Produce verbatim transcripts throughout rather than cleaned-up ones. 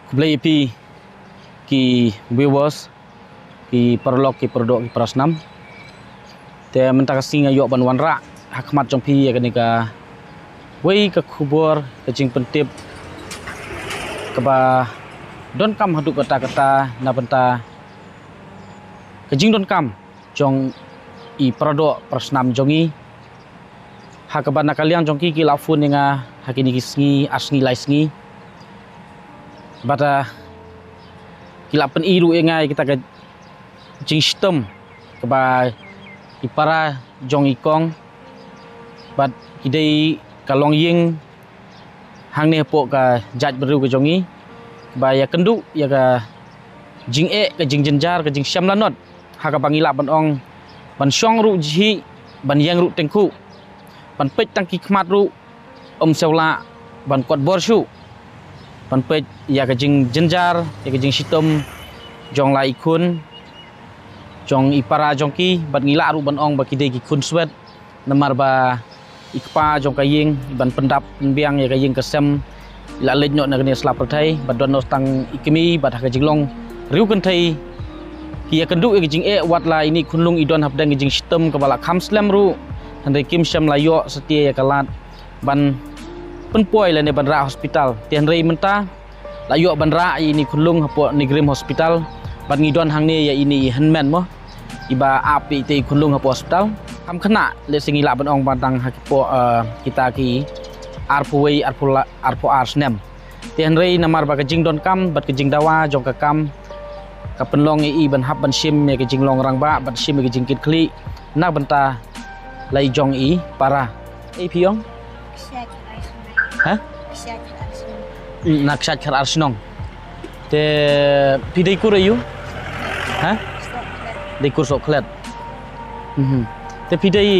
Khublei ïa phi ki viewers, ki paralok, ki paradoh, ki parasnam. Te mynta ka sngi nga ïoh ban wanrah ha khmat jong phi ïa kane kawei ka khubor, ka jingpyntip kaba donkam haduh katta katta na bynta ka jingdonkam jong i paradoh parasnam jong ngi, ha kaba na ka liang jong ki ki la phone ïa nga ha kine ki sngi, ar sngi lai sngi. Bad, ah, ki la pyni ruh ïa nga ïa kita ka jingshitom kaba i para jong i kong bad ki dei ka longïing hangne hapoh ka jaitbynriew ka jong ngi, kaba ïakynduh ïa ka jingeh, ka jingjynjar, ka jingshem lanot, ha kaba ngi lah ban ong, ban shong ruh jhieh, ban ïeng ruh tyngkhuh, ban peit tang ki khmat ruh ym siew lah ban kot bor shuh, ban peit ïa ka jingjynjar, ïa ka jingshitom jong la i khun jong i para jong ki, bad ngi lah ruh ban ong ba ki dei ki khun swet. Namar ba i kpa jong ka ïing, i ban pyndap pynbiang ïa ka ïing ka sem, i la leit noh na kane ka sla pyrthei, bad don noh tang i kmie, bad ha ka jinglong riew kynthei ki ïakynduh ïa ka jingeh, wat la ine i khunlung i don hapdeng ka jingshitom kaba la kham slem ruh, hynrei kim shym la ïoh satia ïa ka lad ban pynpoi lane ban rah hospital. Te hynrei mynta la ïoh ban rah ïa ine i khunlung hapoh NEIGRIHMS Hospital, bad ngi don hangne ïa ine i hynmen mo, iba ap ïa ite i khunlung hapoh hospital. Kham khynnah, lehse ngi lah ban ong ba tang ha ki por, eh, kita ki arphew wei, arphew la, arphew ar snem. Te hynrei namar ba ka jingdonkam bad ka jingdawa jong ka kam ka pynlong ïa i ban hap ban shim ïa ka jinglong rangbah, ban shim ïa ka jingkitkhlieh na bynta la i jong i para. Ei phi ong? Kshaid khatar ar shnong. Ha? Kshaid khatar ar shnong. Mm, na kshaid khatar ar shnong. Te phi dei kur aïu? Ha? Sohkhlet. Dei kur Sohkhlet. Mhm. Te phi dei,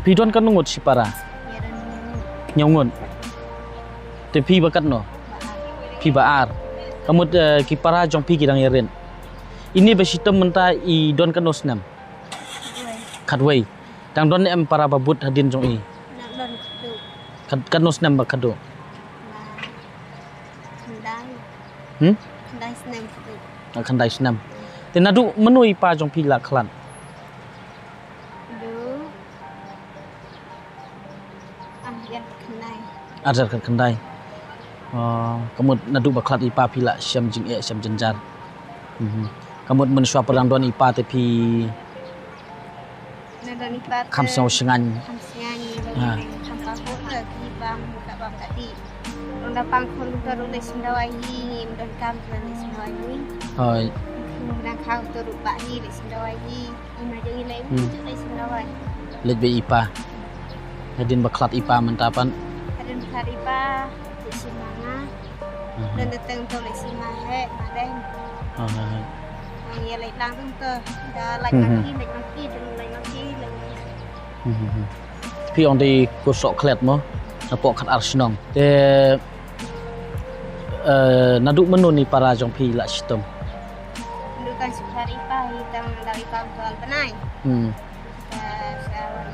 phi don katno ngut shipara? Ïa don hynñiew ngut. Hynñiew ngut. Te phi ba katno? Ba ar. Phi ba ar. Ka mut, eh, ki para jong phi ki dang ïarit. Ine ba shitom mynta i don katno snem? Khatwei. Khatwei. Dang don em para ba bud hadien jong i? Dang don khatduh. Kat, katno snem ba khatduh? Ba khyndai. Hmm? Khyndai snem khatduh. Ah, khyndai snem. Te naduh mynno i pa jong phi la khlad? Duh ar hajar khatkhyndai. Ar hajar khatkhyndai. Oh, ka mut naduh ba khlad i pa phi la shem jingeh, shem jynjar. Mhm. Ka mut mynshuwa pat dang don i pa te phi Na don i pa te kham sngew shngaiñ. Kham shngaiñ, ha, kham pahud, ki bam ka bam ka dih. Nang da pang khun to ruh leit shim dawai hi, ngim don kam to leit shim dawai hi. Hooid. Nang khaw to ruh bah hi leit shim dawai hi. I ma jong i leit, hmm, leit shim dawai. Leit bad i pa. Hadien ba khlad i pa mynta pat? Hadien ba khlad i pa, leit shim ma nga. Mhm. Don da teng to leit shim ma he, ma leng. Hooid, hooid, hooid. Nang ïa leit lang teng to, da leit, mhm, ma ki, leit ma ki, da leit ma ki, leit ma ki. Mhm. Phi ong dei kur Sohkhlet mo? Napoh khatar ar shnong. Te, eh, naduh mynno i para jong phi la shitom? Naduh tang shu khlad i pa hi, tang da i pa to al bnai. Hmm. Ka sa wan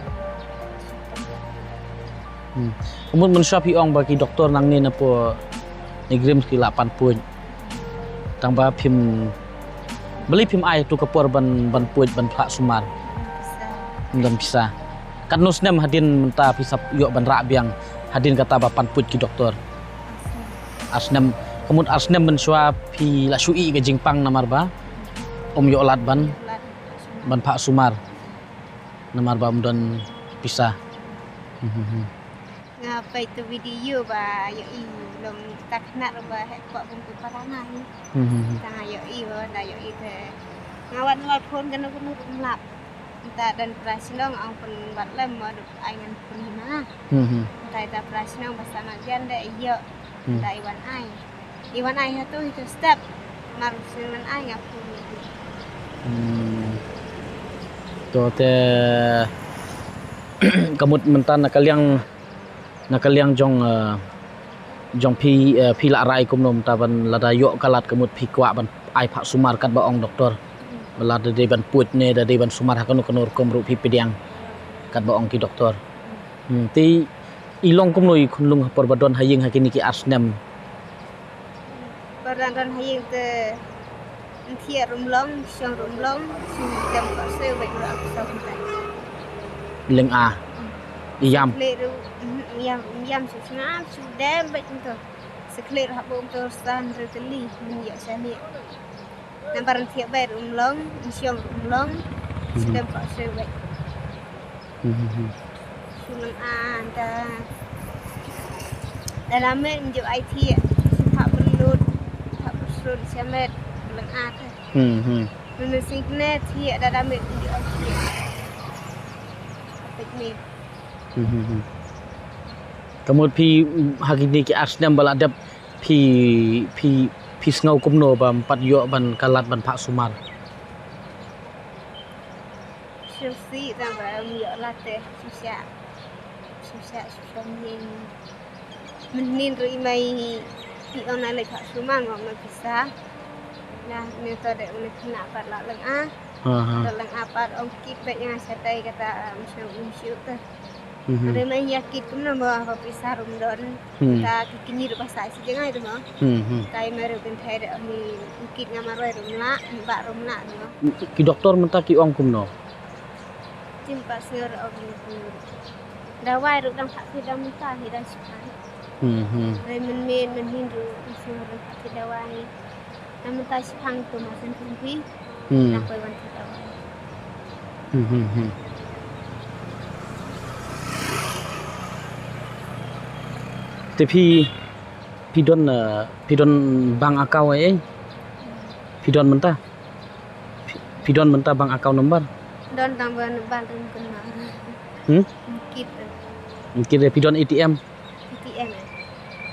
shitom. Hmm. Ka mut mynshuwa phi ong ba ki doktor nangne napoh NEIGRIHMS ki la pan puid. Tang ba phim, balei phim ai tu ka por ban, ban puid ban phah sumar? Pisa. Ym don pisa. Katno snem hadien mynta phi sa ïoh ban rah biang hadien kata ba pan puid ki doktor? Ar snem. Ar snem. Ka mut ar snem mynshuwa phi la shu ïoh ka jingpang namar ba ym ïoh lad ban, ym ïoh lad ban phah sumar. Namar ba ym don pisa. Hmm, hmm, hmm. Nga peit tu video ba ïohi long ta khynnah ruh ba heh kwah bun tu para nga hi. Hmm, hmm, hmm. Ta nga ïohi ba da ïohi te. Nga wan la phone kano kano ruh ym lap. Ta don para shnong ong pynbat lem ma duk ai ngan phone hi ma nga. Hmm, hmm. Ta ita para shnong ba sa ma jan de ïoh. Hmm. Ta i wan ai. I wan ai ha tu hi tu step. Mar shnong wan ai nga phone hi. Hmm. To te ka mut mynta na ka liang Na ka liang jong, eh, jong phi, eh, phi la rai kumno mynta ban lada ïoh ka lad ka mut phi kwah ban ai phah sumar kat ba ong doktor. Ba lada dei ban puid ne da dei ban sumar ha kano kano rukom ruh phi pdiang kat ba ong ki doktor. Hmm, te i long kumno i khunlung ha por ba don ha ïing ha kine ki ar snem? Ran ran ha ïing te nthiah ruh ym long, shong ruh ym long, shu dem ka soi bad ruh aku sa kumta. Leng a. Ïam. Khleh ruh, mhm, ïam, ïam shu sngap, shu dem bad kumta. Sa khleh ruh ha bum to san ruh teli, men ïa sa ni. Nambar nthiah bad ruh ym long, shong ruh ym long, shu dem ka soi bad. Hmm, hmm, hmm. Shu leng a da. Da la met njuk ai thiah. Shu phah pynlut. Phah pynlut sha met. Leng a da. Hmm, hmm. Nang sing kne thiah da la met njuk ai thiah. Pek ni. Hmm, hmm, hmm. Ka mut phi ha kine ki ar snem ba la dep phi, phi, phi sngew kumno ba ym pat ïoh ban kylla ban phah sumar? Shu sih tang ba ym ïoh lad te shisha. Shisha, shisha ning. Mynnin ruh i mei i ong na leit phah sumar ngam mei pisa. Nah, ni to dei u leit khynnah pat la leng a. Ha, ha. La leng a pat ong kit bad ïa nga shatai kata, um, shu um shu te. Mhm. Hynrei mei ïa kit kumno mo, ha pisa ruh ym don. Hmm. Ta ki kñi ruh ba sa shi jngai ruh mo. Hmm, hmm. Ta i mei ruh kynthei ruh mi kit nga marwei ruh ym lah, ba ruh ym lah ruh mo. Ki doktor mynta ki ong kumno? Tim pat sngew ruh ong kumno. Dawai ruh dang phah phi dang mynta hi dang shipang. Hmm, hmm. Hynrei mynmin mynhin ruh sngew ruh phah phi dawai. Namar ta shipang tu ma san phi. Hmm. Na koi wan tu ta wan. Hmm, hmm, hmm. Te phi, phi don, eh, phi don bank account ei ei? Phi don mynta? Phi, phi don mynta bank account number? Don tang ba number don kena. Hmm? Kit. Kit, eh, phi don A T M? A T M, eh.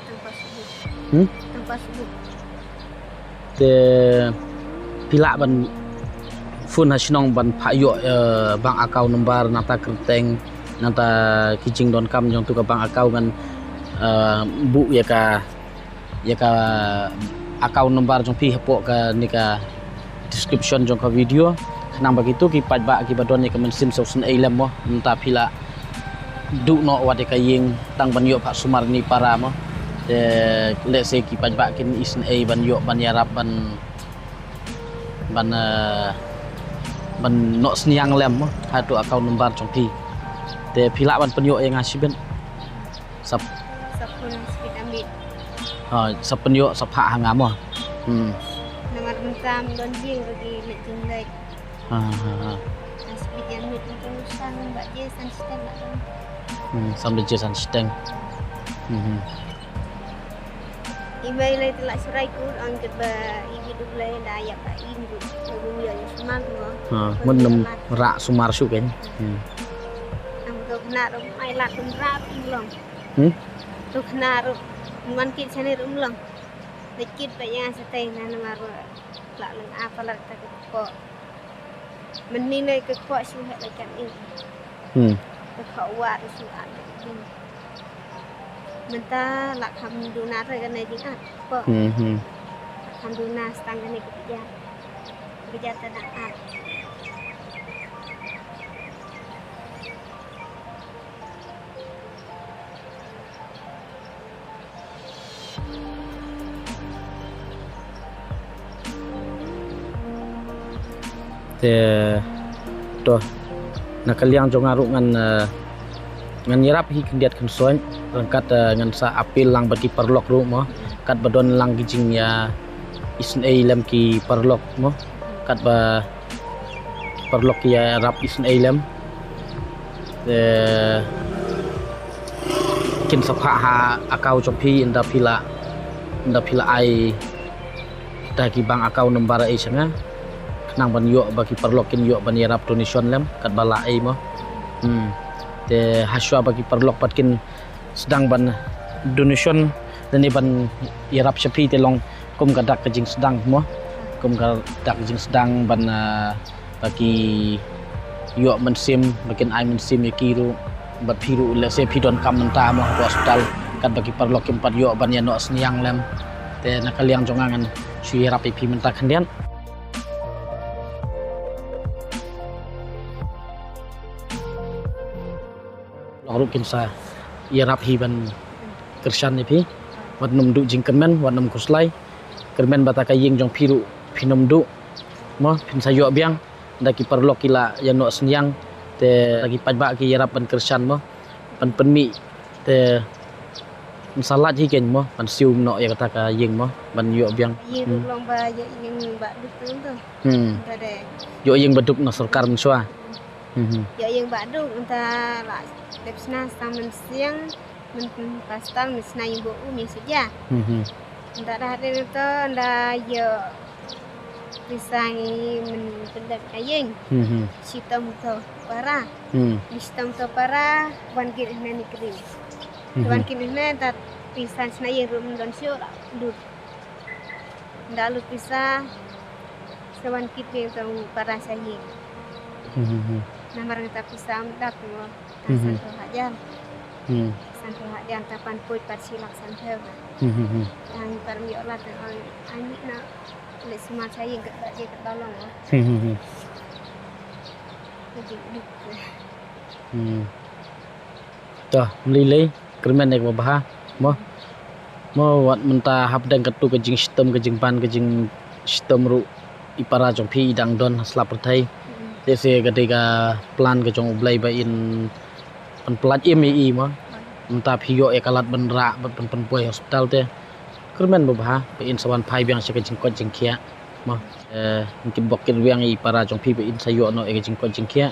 Tang passbook. Hmm? Tang passbook. Te phi lah ban phone ha shnong ban phah ïoh, eh, bank account number nangta kyrteng nangta ki jingdonkam jong tu ka bank account ngan, eh, buh ïa ka, ïa ka account number jong phi hapoh kane ka description jong ka video. Khnang ba kito ki paidbah kiba don ïa ka mynsiem sngewsynei lem mo, mynta phi la duh noh wat ïa ka ïing tang ban ïoh phah sumar ni para mo. Te lehse ki paidbah kin isynei ban ïoh ban ïarap ban, ban, eh, ban noh synñiang lem mo ha tu account number jong phi. Te phi lah ban pynïoh ïa nga shibit. Sap. Sap pun sipit amit. Ha, sap pynïoh sap phah ha nga mo. Hmm. Namar mynta ym don jing ruh ki leit jingleit. Ha, ha, ha. Sipit amit mynta san baje san shiteng lah don. Hmm, san baje san shiteng. Hmm, hmm. I mei lei te la shrai kur ang ke ba i bit u lei da ïa ba im ruh. Ba bun ïa ïa sumar ruh. Ha, mun nam rah sumar shu kein. Hmm. Ang to kena ruh mai lad kum rah ruh long. Hmm? To kena ruh man kit sane ruh long. Dei kit ba ïa sa tei na namar ruh la leng apa la ta ko. Mynnin ai ka kwah shu heh la kan ing. Hmm. Ka kwah wa shu at. Mynta la kham duna re kan ai ding at. Kwah. Hmm, hmm. Kham duna stang kan ai ka pija. Pija ta da at. Te to na ka liang jong nga ruh ngan, eh, ngan ïarap hi khyndiat khynsoit ryngkat, eh, ngan sa appeal lang bad ki paralok ruh mo katba don lang ki jingïa isynei lem ki paralok mo katba paralok ki ïarap isynei lem. Te kin sa phah ha account jong phi ynda phi la, ynda phi la ai da ki bank account number ei sha nga. Khnang ban ïoh ba ki paralok kin ïoh ban ïarap donation lem katba la ei mo. Hmm. Te hashwa ba ki paralok pat kin sdang ban donation lane ban ïarap sha phi te long kum ka dak ka jingsdang mo. Kum ka dak ka jingsdang ban, ah, ba ki ïoh mynsiem, ba kin ai mynsiem ïa ki ruh bad phi ruh lehse phi donkam mynta mo ha hospital katba ki paralok kim pat ïoh ban ïa noh synñiang lem. Te na ka liang jong nga ngan shu ïarap ïa phi mynta khyndiat. Lok ruh kin sa ïarap hi ban kyrshan ïa phi. Wat nym duh jingkyrmen, wat nym khuslai. Kyrmen ba kata ka ïing jong phi ruh phin ym duh mo, phin sa ïoh biang. Da ki paralok ki la ïa noh synñiang, te da ki paidbah ki ïarap ban kyrshan mo, ban pynmih. Te yn sa lait hi keiñ mo ban siew noh ïa kata ka ïing mo, ban ïoh biang. Ïing ruh long ba ïoh ïing ba duk tu tu. Hmm. Ïoh ïing ba duk na sorkar mynshuwa. Hmm. Ïoh ïing ba duk, ynda la dep shna sa mynsiem, myn pastor, myn shna ïing ba u, myn shu ja. Hmm. Ynda da hadien to, ynda ïoh pisa ngi myn pyndep ka ïing. Hmm. Shitom to para. Hmm. Shitom to para, wan kit hynne Negrim. Hmm. Wan kit hynne, da pisa shna ïing ruh ym don shuh, lut. Ynda lut pisa, sa wan kit biang tang para sha ïing. Hmm. Namar ngata pisa ym dap mo. Hmm. San phew hajar. Hmm. San phew hajar ta pan poi pat shi lak san phew. Hmm. Tang par ym ïoh lad tang ol ai ni na le sumar sha ïing kat ba je kat ba long mo. Hmm. Jadi dik. Hmm. To, ym lei lei, kyrmen ïa kaba bha mo. Mo, wat mynta hapdeng katu ka jingshitom, ka jingban, ka jingshitom ruh i para jong phi i dang don ha sla pyrthei. Te se ka dei ka plan ka jong U Blei ba in pynpyllait im ïa i mo. Mynta phi ïoh ïa ka lad ban rah bad ban pynpoi hospital te. Kyrmen ba bha ba in sa wan phai biang sha ka jingkoit jingkhiah mo. Eh, ngin kit bok kit rwiang ïa i para jong phi ba in sa ïoh noh ïa ka jingkoit jingkhiah.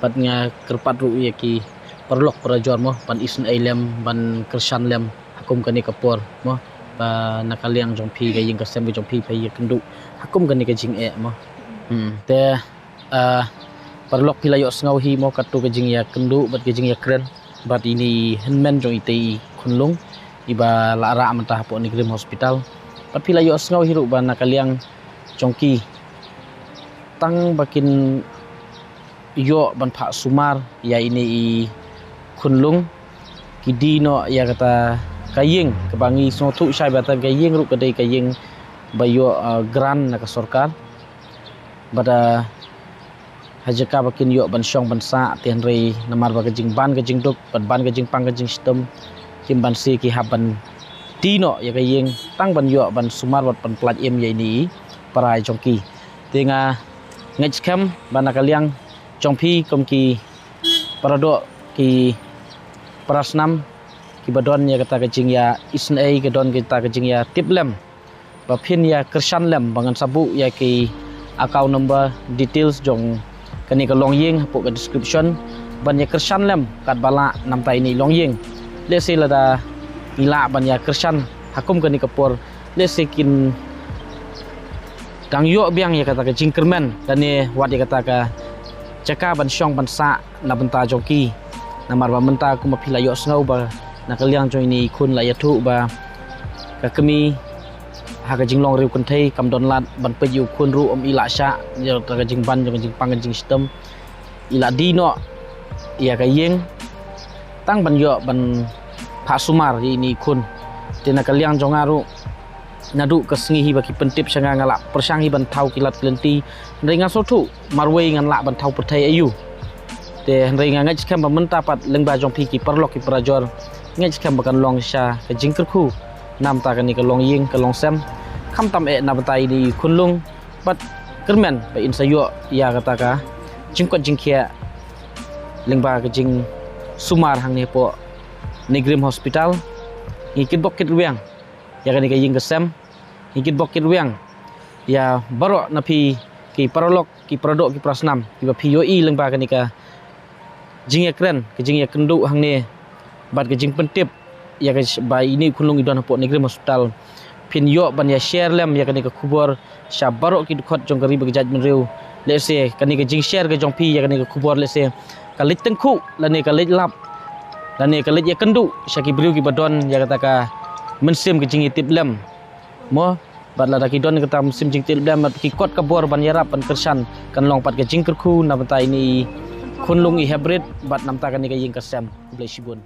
Bad nga kyrpad ruh ïa ki paralok parajor mo ban isynei lem, ban kyrshan lem ha kum kane ka por mo, ba na ka liang jong phi, ka ïing ka sem ka jong phi, phi ïakynduh ha kum kane ka jingeh mo. Hmm. Te, ah, paralok, phi la ïohsngew hi mo katu ka jingïakynduh bad ka jingïakren bad ine i hynmen jong ite i khunlung iba la rah mynta hapoh Negrim Hospital. Bad phi la ïohsngew hi ruh ba na ka liang jong ki, tang ba kin ïoh ban phah sumar ïa ine i khunlung, ki die noh ïa kata ka ïing kaba ngi sngewthuh shai ba kata ka ïing ruh ka dei ka ïing ba ïoh, ah, grant na ka sorkar. Bad, ah, ha jaka ba kin ïoh ban shong ban sah, te hynrei namar ba ka jingban ka jingduk bad ban ka jingpang ka jingshitom, kim banse ki hap ban die noh ïa ka ïing tang ban ïoh ban sumar bad pynpyllait im ïa ine i para jong ki. Te nga ngeit skhem ba na ka liang jong phi kum ki paradoh, ki para snam kiba don ïa kata ka jingïaisynei, ka don kata ka jingïatiplem, ba phin ïakyrshan lem, ba ngan sa buh ïa ki account number, details jong kane ka longïing hapoh ka description, ban ïakyrshan lem katba lah namta ine i longïing. Lehse lada ngi lah ban ïakyrshan ha kum kane ka por, lehse kin dang ïoh biang ïa kata ka jingkyrmen lane wat ïa kata ka jaka ban shong ban sah na bynta jong ki. Namar ba mynta kumba phi la ïohsngew ba na ka liang jong ine i khun la ïathuh ba ka kmie ha ka jinglong riewkynthei kam don lad ban peit ïa u khun ruh, ym i lah shah ïa ka jingban jong ka jingpang ka jingshitom, i la die noh ïa ka ïing tang ban ïoh ban phah sumar ïa ine i khun. Te na ka liang jong nga ruh, naduh ka sngi hi ba ki pyntip sha nga, nga la pyrshang hi ban thaw ki lad ki lynti, hynrei nga sngewthuh marwei ngan lah ban thaw pyrthei aïu. Te hynrei nga ngeit skhem ba mynta pat lyngba jong phi ki paralok ki parajor, ngeit skhem ba kan long sha ka jingkyrkhu namta kane ka longïing ka longsem, khamtam eh na bynta ine i khunlung, bad kyrmen ba in sa ïoh ïa kata ka jingkoit jingkhiah lyngba ka jingsumar hangne hapoh Negrim Hospital. Ngi kit bok kit rwiang ïa kane ka ïing ka sem, ngi kit bok kit rwiang ïa baroh na phi ki paralok, ki paradoh, ki parasnam kiba phi ïohi lyngba kane ka jingïakren, ka jingïakynduh hangne bad ka jingpyntip ïa ka sh-, ba ine i khunlung i don hapoh Negrim Hospital. Phin ïoh ban ïa share lem ïa kane ka khubor sha baroh ki dkhot jong ka ri bad ka jaitbynriew. Lehse kane ka jingshare ka jong phi ïa kane ka khubor lehse ka leit tyngkhuh lane ka leit lap lane ka leit ïakynduh sha ki briew kiba don ïa kata ka mynsiem ka jingïatiplem mo. Bad lada ki don kata mynsiem jingtiplem bad ki kot ka bor ban ïarap ban kyrshan, kan long pat ka jingkyrkhu na bynta ine i khunlung i hapdeng bad namta kane ka ïing ka sem. Khublei shibun.